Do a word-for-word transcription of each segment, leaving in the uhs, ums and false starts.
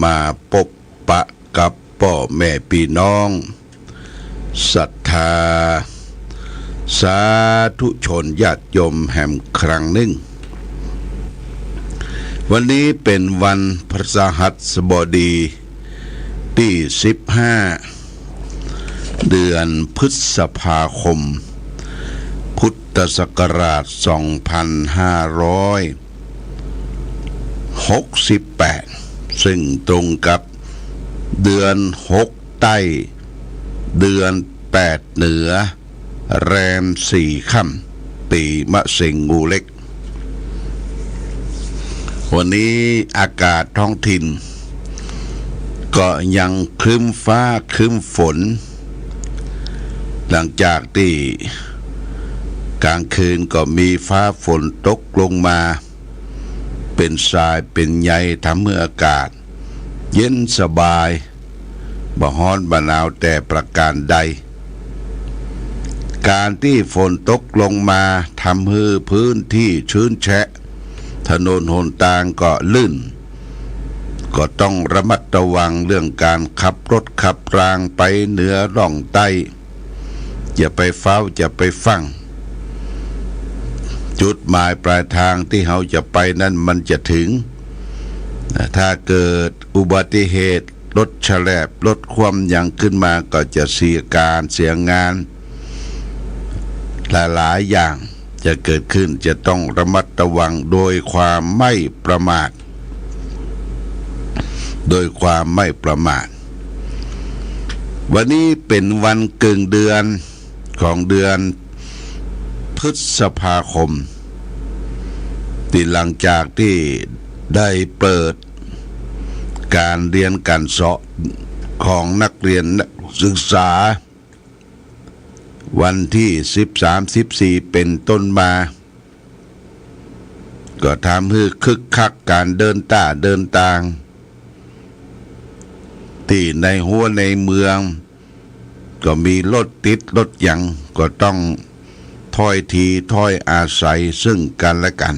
มาปบปะกับป้อแม่ปี้น้อง ศรัทธาสาธุชนญาติโยมแหมครั้งนึ่ง วันนี้เป๋นวันพฤหัสบดีตี้สิบห้า เดือนพฤษภาคม พุทธศักราชสองพันห้าร้อยหกสิบแปด ซึ่งตรงกับเดือนหกใต้ เดือนแปดเหนือ แรมสี่ค่ำ ปีมะเสงงูเล็ก วันนี้อากาศท้องถิ่น ก็ยังครึ้มฟ้าครึ้มฝน หลังจากตี้กลางคืนก็มีฟ้าฝนตกลงมา เป๋นทรายเป๋นใย ทำหื้ออากาศเย็นสบาย บ่ฮ้อนบ่หนาวแต่ประการใด ก๋านตี้ฝนตกลงมาทำหื้อพื้นตี้ชื้นแฉะ ถนนหนตางก็ลื่น ก็ต้องระมัดระวังเรื่องก๋านขับรถขับรางไปเหนือล่องใต้ จะไปฟ้าวจะไปฟั่ง จุดหมายปลายตางตี้เฮาจะไปนั้นมันจะถึง ถ้าเกิดอุบัติเหตุ รถแฉลบ รถคว่ำหยังขึ้นมา ก็จะเสียก๋านเสียงาน หลายๆ อย่างจะเกิดขึ้น จะต้องระมัดระวังโดยความไม่ประมาท โดยความไม่ประมาท วันนี้เป๋นวันเกิ่งเดือนของเดือนพฤษภาคม ตี้หลังจากตี้ได้เปิดก๋านเฮียนก๋านสอนของนักเฮียนนักศึกษา วันตี้สิบสาม สิบสี่ เป๋นต้นมา ก็ทำหื้อคึกคักก๋านเดินต้าเดินตาง ตี้ในฮั้วในเมือง ก็มีรถติดรถหยัง ก็ต้องถ้อยทีถ้อยอาศัยซึ่งกั๋นและกั๋น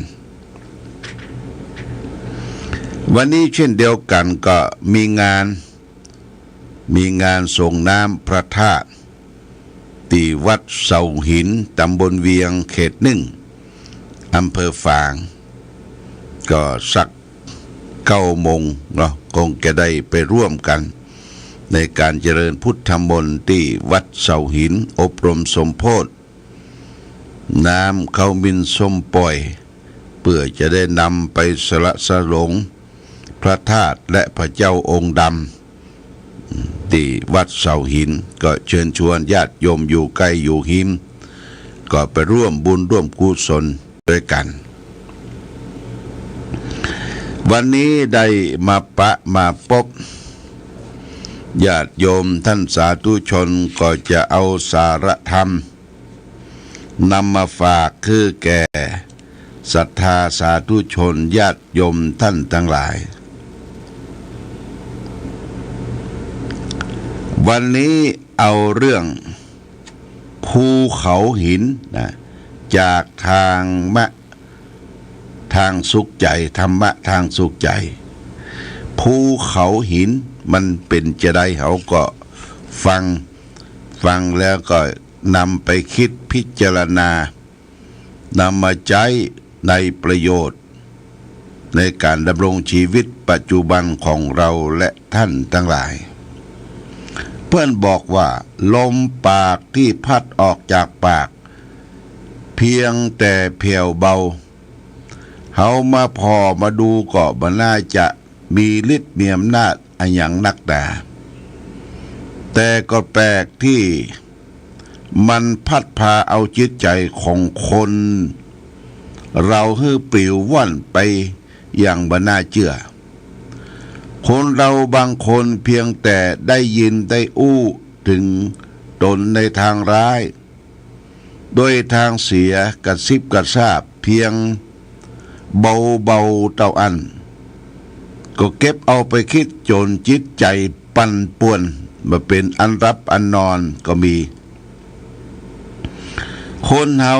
วันนี้เช่นเดียวกั๋นก็มีงาน มีงานส่งน้ำพระธาตุ ตี้วัดเสาหิน ตำบลเวียง เขตหนึ่ง อำเภอฝาง ก็สักเก้าโมงเนาะ คงจะได้ไปร่วมกั๋น ในก๋านเจริญพุทธมนต์ตี้วัดเสาหิน อบรมสมโภช น้ำขมิ้นส้มป่อย เปื้อจะได้นำไปสละสลงพระธาตุและพระเจ้าองค์ดำ ตี้วัดเสาหิน ก็เชิญชวนญาติโยมอยู่ใก้อยู่ฮิม ก็ไปร่วมบุญร่วมกุศลตวยกั๋น วันนี้ได้มาปะมาปบ ญาติโยมต้านสาธุชนก็จะเอาสาระธรรม นำมาฝากคือแก่ศรัทธาสาธุชนญาติโยมต้านตังหลาย วันนี้เอาเรื่องภูเขาหินนะ จากทางมะ ทางสุขใจ ธรรมะทางสุขใจ ภูเขาหินมันเป๋นจาใด เฮาก็ฟัง ฟังแล้วก็นำไปกึ๊ดพิจารณา นำมาใจ๊ในประโยชน์ ในก๋านดำรงชีวิตปัจจุบันของเราและต้านตังหลาย เปิ้นบอกว่า ลมปากตี้พัดออกจากปาก เพียงแต่แผ่วเบา เฮามาผ่อมาดูก็บ่น่าจะมีฤทธิ์มีอำนาจอะหยังนักหนา แต่ก็แปลกตี้มันพัดพาเอาจิตใจ๋ของคน เราหื้อปลิวว่อนไปอย่างบ่น่าเจื้อ คนเราบางคนเพียงแต่ได้ยินได้อู้เถิงต๋นในตางร้าย โดยตางเสียกระซิบกระซาบเพียงเบาๆ เต้าอั้น ก็เก็บเอาไปกึ๊ดจ๋นจิตใจ๋ปั่นป่วน บ่เป๋นอันหลับอันนอนก็มี คนเฮา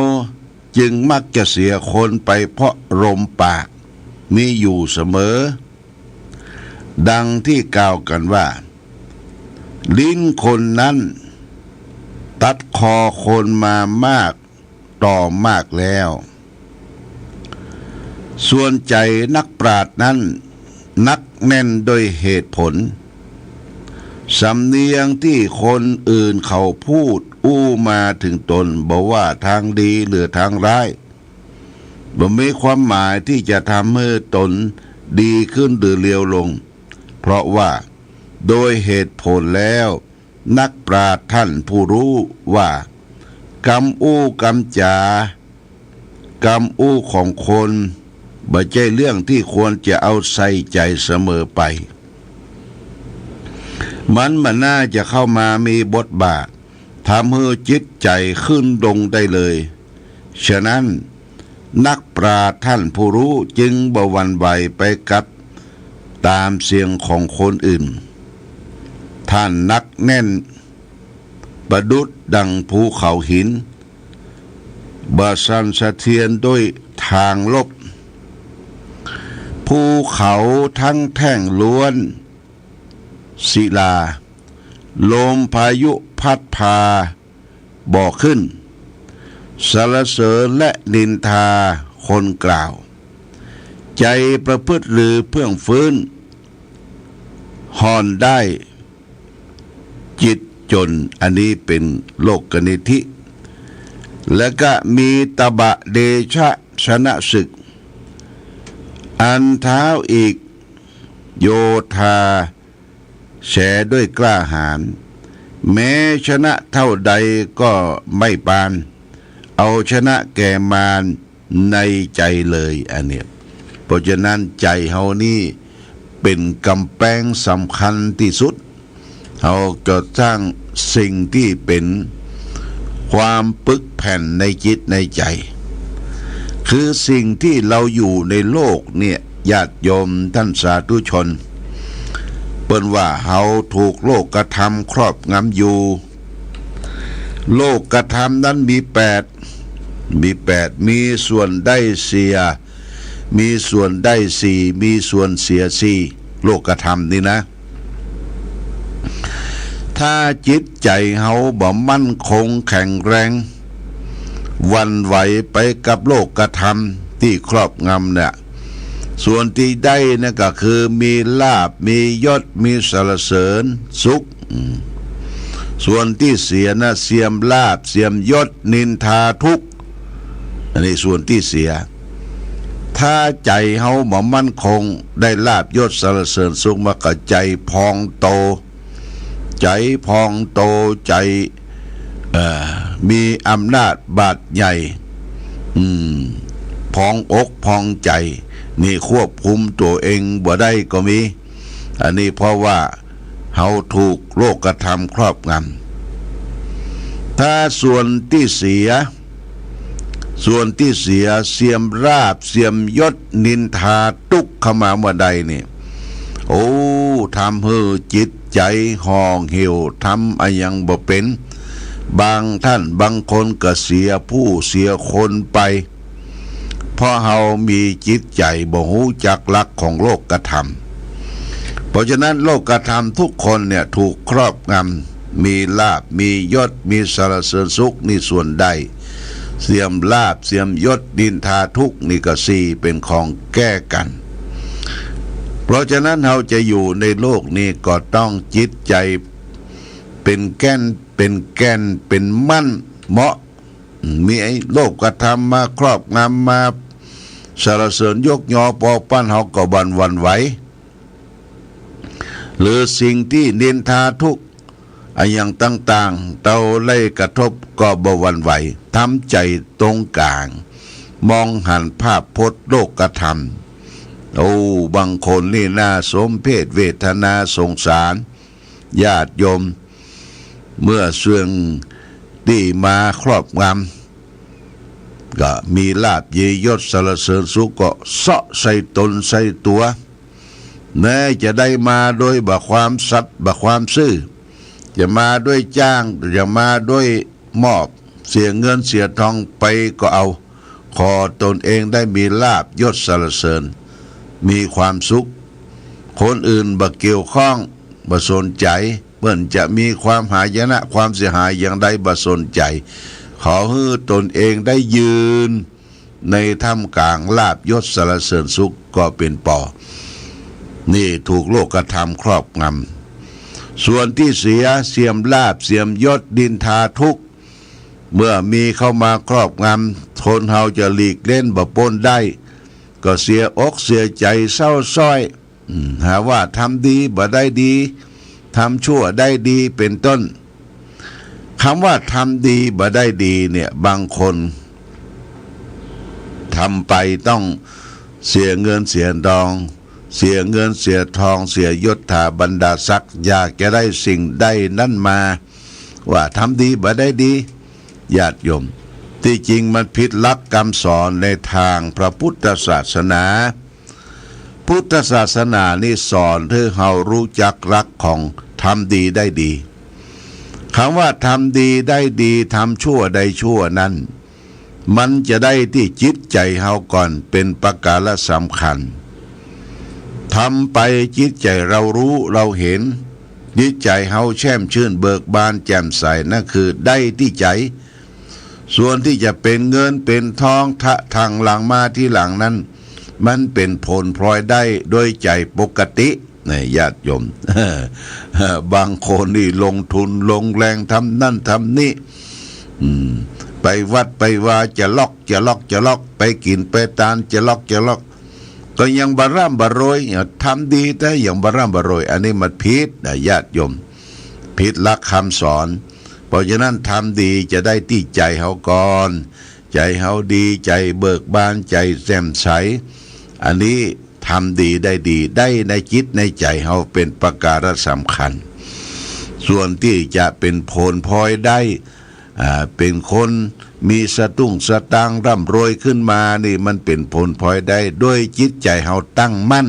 จึงมักจะเสียคนไปเพราะลมปากนี้อยู่เสมอ ดังที่กล่าวกั๋นว่า ลิ้นคนนั้นตัดคอคนมามากต่อมากแล้ว ส่วนใจ๋นักปราชญ์นั้นหนักแน่นด้วยเหตุผล สำเนียงตี้คนอื่นเขาพูดอู้มาเถิงตน บ่ว่าตางดีหรือตางร้าย บ่มีความหมายตี้จะทำหื้อตนดีขึ้นหรือเลวลง เพราะว่าโดยเหตุผลแล้ว นักปราชญ์ท่านผู้ฮู้ว่า กำอู้กำจ๋า กำอู้ของคน บ่ใจ้เรื่องตี้ควรจะเอาใส่ใจ๋เสมอไป มันบ่น่าจะเข้ามามีบทบาท ทำหื้อจิตใจ๋ขึ้นลงได้เลย ฉะนั้น นักปราชญ์ท่านผู้ฮู้จึงบ่หวั่นไหวไปกับต๋ามเสียงของคนอื่น ท่านหนักแน่นประดุจดังภูเขาหิน บ่สั่นสะเทือนด้วยตางลบ ภูเขาทั้งแท่งล้วนศิลา ลมพายุพัดพาบ่ขึ้น สรรเสริญและนินทาคนกล่าว ใจ๋ประพฤติหรือเฟื่องฟื้น ห่อนได้จิตจน อันนี้เป๋นโลกนิธิ และก็มีตบะเดชะชนะศึก อันท้าวอีกโยธาแสด้วยกล้าหาญ แม้ชนะเท่าใดก็ไม่ปาน เอาชนะแก่มารในใจ๋เลย อันนี้ เพราะฉะนั้นใจ๋เฮานี่เป๋นก๋ำแปงสำคัญตี้สุด เฮาจะสร้างสิ่งตี้เป๋นความปึกแผ่นในจิตในใจ๋ คือสิ่งตี้เฮาอยู่ในโลกเนี่ย ญาติโยมต้านสาธุชน เปิ้นว่าเฮาถูกโลกธรรมครอบงำอยู่ โลกธรรมนั้นมีแปด มีแปด มีส่วนได้เสีย มีส่วนได้สี่ มีส่วนเสียสี่ โลกธรรมนี่นะ ถ้าจิตใจ๋เฮาบ่มั่นคงแข็งแรง หวั่นไหวไปกับโลกธรรมตี้ครอบงำเนี่ย ส่วนตี้ได้นั่นก็คือมีลาภ มียศ มีสรรเสริญสุข อืม ส่วนตี้เสียนะ เสียมลาภ เสียมยศ นินทาทุกข์ อันนี้ส่วนตี้เสีย ถ้าใจ๋เฮาบ่มั่นคง ได้ลาภยศสรรเสริญสุขมาก็ใจ๋พองโต ใจ๋พองโต ใจ๋ เอ่อ มีอำนาจบาดใหญ่ อืม พองอกพองใจ๋ นี่ควบคุมตั๋วเองบ่ได้ก็มี อันนี้เพราะว่าเฮาถูกโลกธรรมครอบงำ ถ้าส่วนตี้เสีย ส่วนตี้เสีย เสียมลาภ เสียมยศ นินทาตุ๊กข์เข้ามาเมื่อใดนี่ โอ้ ทำหื้อจิตใจ๋ห่อเหี่ยว ทำอะหยังบ่เป๋น บางต้านบางคนก็เสียผู้เสียคนไป เพราะเฮามีจิตใจ๋บ่ฮู้จักหลักของโลกธรรม เพราะฉะนั้นโลกธรรมทุกคนเนี่ยถูกครอบงำ มีลาภ มียศ มีสรรเสริญสุข นี่ส่วนได้ เสียมลาภ เสียมยศ นินทาทุกข์ นี่ก็สี่ เป๋นของแก้กั๋น เพราะฉะนั้นเฮาจะอยู่ในโลกนี้ก็ต้องจิตใจ๋เป๋นแก่น เป๋นแก่น เป๋นมั่นเหมาะ มีไอ้โลกธรรมมาครอบงำ มาสรรเสริญยกยอปอปั้น เฮาก็บ่หวั่นไหว หรือสิ่งตี้นินทาทุกข์อะหยังต่างๆ เต้าได้กระทบก็บ่หวั่นไหว ทำใจ๋ตรงก๋าง มองหันภาพพจน์โลกธรรม โอ้ บางคนนี่น่าสมเพชเวทนาสงสาร ญาติโยม เมื่อเสื่องตี้มาครอบงำ ก็มีลาภยียศสรรเสริญสุขก็เซาะใส่ต๋นใส่ตั๋ว แม้จะได้มาโดยบ่ความสัตย์บ่ความซื่อ จะมาด้วยจ้าง จะมาด้วยมอบ เสียเงินเสียทองไปก็เอา ขอตนเองได้มีลาภยศสรรเสริญ มีความสุข คนอื่นบ่เกี่ยวข้อง บ่สนใจ๋ เปิ้นจะมีความหายนะ ความเสียหายอย่างใดบ่สนใจ๋ ขอหื้อตนเองได้ยืนในท่ามกลางลาภยศสรรเสริญสุขก็เป๋นปอ นี่ถูกโลกธรรมครอบงำ ส่วนตี้เสีย เสียมลาภ เสียมยศ นินทาทุกข์ เมื่อมีเข้ามาครอบงำ คนเฮาจะหลีกเล้นบ่ป๊นได้ ก็เสียอกเสียใจ๋เศร้าส้อย อืม หาว่าทำดีบ่ได้ดี ทำชั่วได้ดี เป๋นต้น กำว่าทำดีบ่ได้ดีเนี่ย บางคนทำไปต้องเสียเงินเสียทอง เสียเงินเสียทอง เสียยศถาบรรดาศักดิ์ อยากจะได้สิ่งได้นั้นมา ว่าทำดีบ่ได้ดี ญาติโยม ตี้จริงมันผิดหลักกำสอนในตางพระพุทธศาสนา พุทธศาสนานี่สอนหื้อเฮาฮู้จักหลักของทำดีได้ดี กำว่าทำดีได้ดี ทำชั่วได้ชั่วนั้น มันจะได้ตี้จิตใจ๋เฮาก่อนเป๋นประก๋านสำคัญ ทำไปจิตใจ๋เฮาฮู้เฮาหัน จิตใจ๋เฮาแช่มชื่นเบิกบานแจ่มใส นั่นคือได้ตี้ใจ๋ ส่วนตี้จะเป๋นเงินเป๋นทองตะ ตางหลังมาตี้หลังนั้น มันเป๋นผลพลอยได้โดยใจ๋ปกติ นี่ญาติโยม บางคนนี่ลงทุนลงแฮงทำนั้นทำนี้ อืม ไปวัดไปวาจะลอกจะลอกจะลอก ไปกิ๋นไปตานจะลอกจะลอก ก็ยังบ่ร่ำบ่รวย เนี่ย ทำดีแต่ยังบ่ร่ำบ่รวย อันนี้มันผิดนะญาติโยม ผิดหลักกำสอน เพราะฉะนั้นทำดีจะได้ตี้ใจ๋เฮาก่อน ใจ๋เฮาดี ใจ๋เบิกบาน ใจ๋แจ่มใส อันนี้ทำดีได้ดี ได้ในจิตในใจ๋เฮาเป๋นประก๋านสำคัญ ส่วนตี้จะเป๋นผลพลอยได้ อ่า เป๋นคนมีสตุ้งสตางค์ร่ำรวยขึ้นมานี่ มันเป๋นผลพลอยได้โดยจิตใจ๋เฮาตั้งมั่น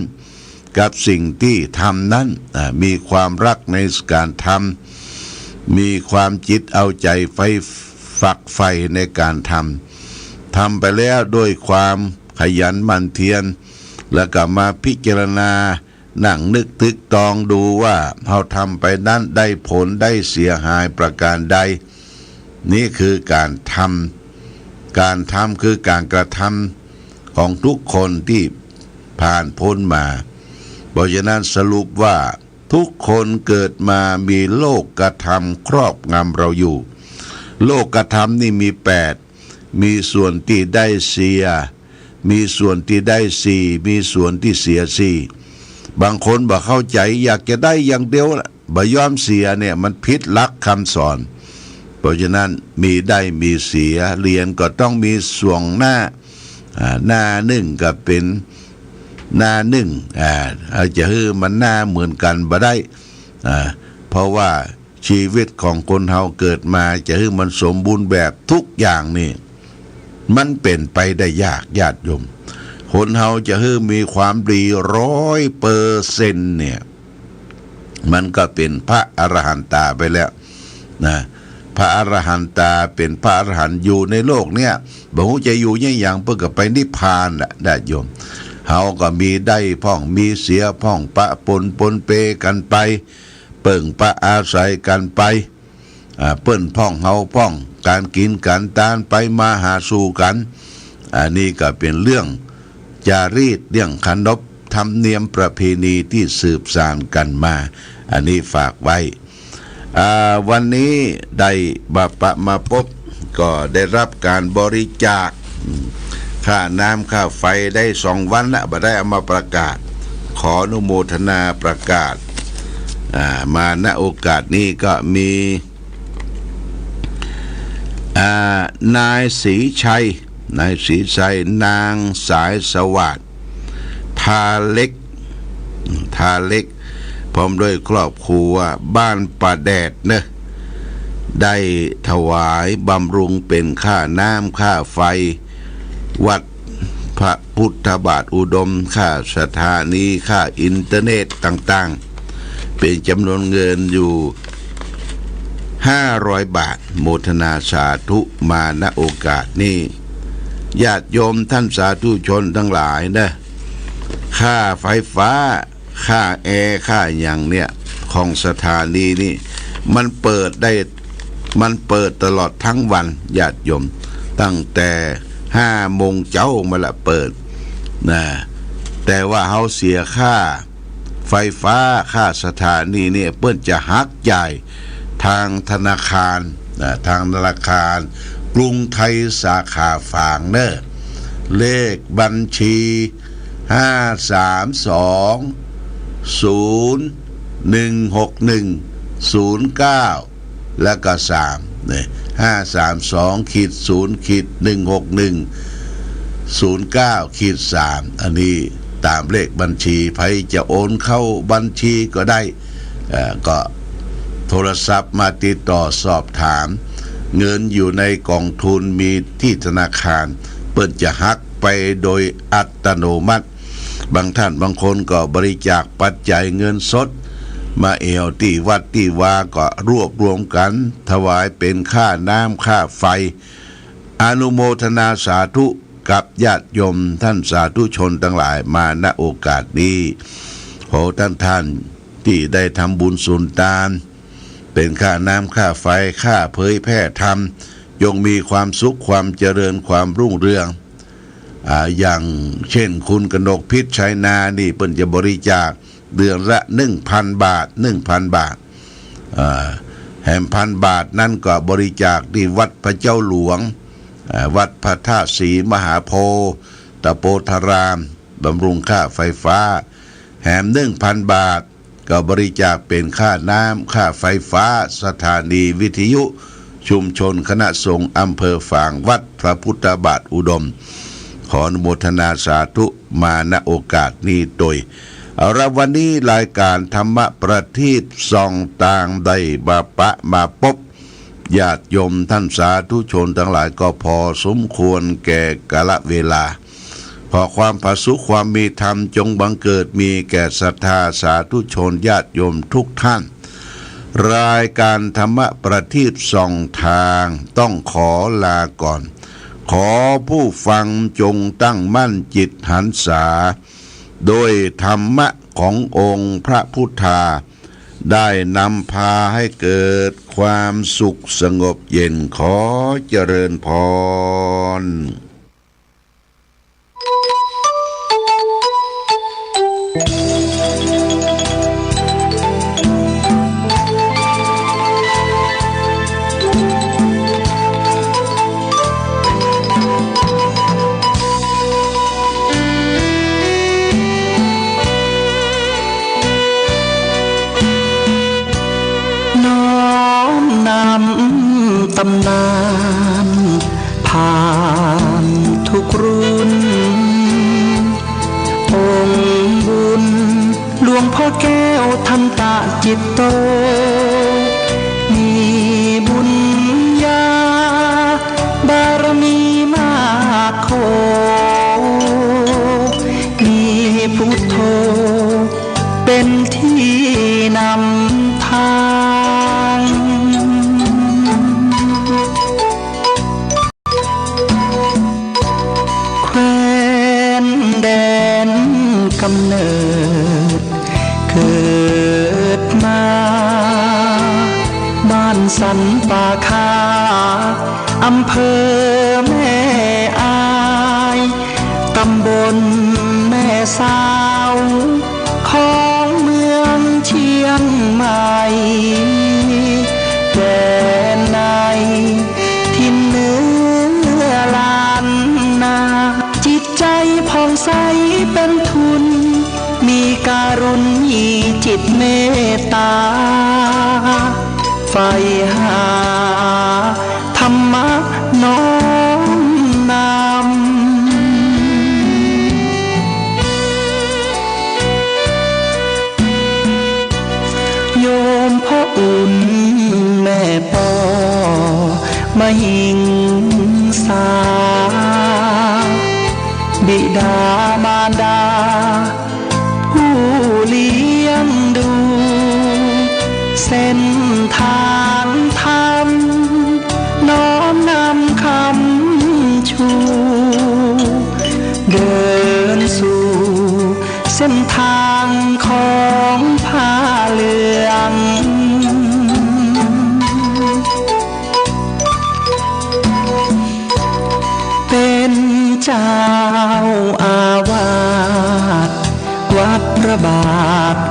กับสิ่งตี้ทำนั้น อ่า มีความฮักในก๋านทำ มีความจิตเอาใจ๋ใฝ่ฝักใฝ่ในก๋านทำ ทำไปแล้วด้วยความขยันหมั่นเพียร แล้วก็มาพิจารณา นั่งนึกตึกตองดูว่าเฮาทำไปนั้นได้ผลได้เสียหายประก๋านใด นี่คือก๋านทำ ก๋านทำคือก๋านกระทำของทุกคนตี้ผ่านป๊นมา เพราะฉะนั้นสรุปว่าทุกคนเกิดมามีโลกธรรมครอบงำเฮาอยู่ โลกธรรมนี่มีแปด มีส่วนตี้ได้เสีย มีส่วนตี้ได้สี่ มีส่วนตี้เสียสี่ บางคนบ่เข้าใจ๋ อยากจะได้อย่างเดียวละ บ่ยอมเสียเนี่ย มันผิดหลักกำสอน เพราะฉะนั้นมีได้มีเสีย เหรียญก็ต้องมีสองหน้า อ่า หน้านึ่งก็เป๋นหน้านึ่ง อ่า เฮาจะหื้อมันหน้าเหมือนกั๋นบ่ได้ อ่า เพราะว่า ชีวิตของคนเฮาเกิดมาจะหื้อมันสมบูรณ์แบบทุกอย่างนี่ มันเป๋นไปได้ยากญาติโยม คนเฮาจะหื้อมีความดีร้อยเปอร์เซ็นต์เนี่ย มันก็เป๋นพระอรหันตาไปแล้วนะ พระอรหันตาเป๋นพระอรหันต์อยู่ในโลกเนี่ย บ่ฮู้จะอยู่อย่างหยัง เปิ้นก็ไปนิพพานแหละญาติโยม เฮาก็มีได้พ่องมีเสียพ่อง ปะปนปนเปกั๋นไป เปิ้งปะอาศัยกั๋นไป อ่า เปิ้นพ่องเฮาพ่อง ก๋านกิ๋นก๋านตานไปมาหาสู่กั๋น อันนี้ก็เป๋นเรื่องจารีต เรื่องขนบธรรมเนียมประเพณีตี้สืบสานกั๋นมา อันนี้ฝากไว้ อ่า วันนี้ได้มาปะมาปบ ก็ได้ฮับก๋านบริจาค ค่าน้ำค่าไฟได้สองวันละ บ่ได้เอามาประกาศ ขออนุโมทนาประกาศ อ่า มา ณ โอกาสนี้ก็มี อ่า นายศรีชัย นายศรีชัย นางสายสวัสดิ์ ทาเล็ก ทาเล็ก พร้อมด้วยครอบครัว บ้านป่าแดดเนอะ ได้ถวายบำรุงเป๋นค่าน้ำค่าไฟ วัดพระพุทธบาทอุดม ค่าสถานี ค่าอินเทอร์เน็ตต่างๆ เป๋นจ๋ำนวนเงินอยู่ห้าร้อยบาท โมทนาสาธุมา ณ โอกาสนี้ ญาติโยมท่านสาธุชนตังหลายเนอะ ค่าไฟฟ้า ค่าแอร์ค่าหยังเนี่ย ของสถานีนี่ มันเปิดได้ มันเปิดตลอดทั้งวัน ญาติโยม ตั้งแต่ห้าโมงเจ๊ามาละเปิดนะ แต่ว่าเฮาเสียค่าไฟฟ้า ค่าสถานีเนี่ย เปิ้นจะหักจ่ายทางธนาคารนะ ทางธนาคารกรุงไทยสาขาฝางเน่อ เลขบัญชี ห้าสามสอง ศูนย์ หนึ่งหกหนึ่ง ศูนย์เก้า แล้วก็สาม เนี่ย ห้าสามสอง ขีด ศูนย์ ขีด หนึ่งหกหนึ่ง ศูนย์เก้า ขีด สาม อันนี้ตามเลขบัญชี ใผจะโอนเข้าบัญชีก็ได้ เอ่อ ก็โทรศัพท์มาติดต่อสอบถาม เงินอยู่ในกองทุนมีที่ธนาคาร เปิ้นจะหักไปโดยอัตโนมัติ บางท่านบางคนก็บริจาคปัจจัยเงินสด มาแอ่วตี้วัดตี้วา ก็รวบรวมกั๋นถวายเป๋นค่าน้ำค่าไฟ อนุโมทนาสาธุกับญาติโยมท่านสาธุชนตังหลายมา ณ โอกาสนี้ ขอท่านๆ ตี้ได้ทำบุญสุนตาน เป๋นค่าน้ำค่าไฟ ค่าเผยแผ่ธรรม จงมีความสุข ความเจริญ ความรุ่งเรือง อ่า อย่างเช่น คุณกนกพิษ ชัยนา นี่ เปิ้นจะบริจาคเดือนละหนึ่งพันบาท หนึ่งพันบาท อ่า แหมพันบาทนั้นก็บริจาคตี้วัดพระเจ้าหลวง อ่า วัดพระธาตุศรีมหาโพธิ์ ตะโพธาราม บำรุงค่าไฟฟ้า แหมหนึ่งพันบาท ก็บริจาคเป๋นค่าน้ำค่าไฟฟ้าสถานีวิทยุชุมชนคณะสงฆ์อำเภอฝาง วัดพระพุทธบาทอุดม ขออนุโมทนาสาธุมา ณ โอกาสนี้โดย เอาละ วันนี้รายการธรรมะประทีปส่องตางได้มาปะมาปบญาติโยมท่านสาธุชนตังหลายก็พอสมควรแก่กาลเวลา ขอความผาสุกความมีธรรมจงบังเกิดมีแก่ศรัทธาสาธุชนญาติโยมทุกท่าน รายการธรรมะประทีปส่องทางต้องขอลาก่อน ขอผู้ฟังจงตั้งมั่นจิตหันษา โดยธรรมะขององค์พระพุทธา ได้นำพาให้เกิดความสุขสงบเย็น ขอเจริญพร น้อมนำตำนานผ่านทุกรุ่น องค์บุญหลวงพ่อแก้วทันตะจิตโต มีบุญญาบารมีมากโข มีพุทโธเป็นที่นำทาง แคว้นแดนกำเนิดเกิดมา บ้านสันป่าคา อำเภอแม่อาย ตำบลแม่สาว ของเมืองเชียงใหม่ แดนในถิ่นเหนือล้านนา จิตใจผ่องใสเป็นทุน มีกรุณ มีจิตเมตตา ใฝ่หา ธรรมะน้อมนำ โยมพ่ออุ่นแม่ปอมหิงสา บิดามารดา ผู้เลี้ยงดู เส้นทางธรรม น้อมนำคำชู เดินสู่เส้นทางของ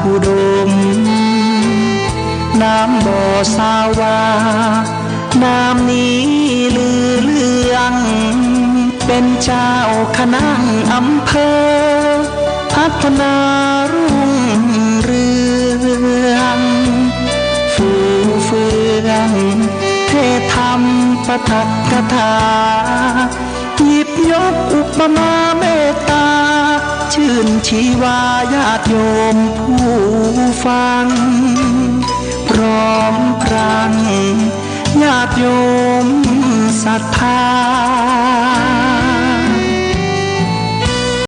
อุดม น้ำบ่อสาวา น้ำนี้ลือเลือง เป๋นเจ้าขะนังอำเภอ พัฒนารุ่งเรือง ฟูเฟือง เทศน์ธรรมปาฐกถา หยิบยกอุปมาเมตตา จื้นชีวาญาติโยมผู้ฟัง พร้อมพรังญาติโยมศรัทธา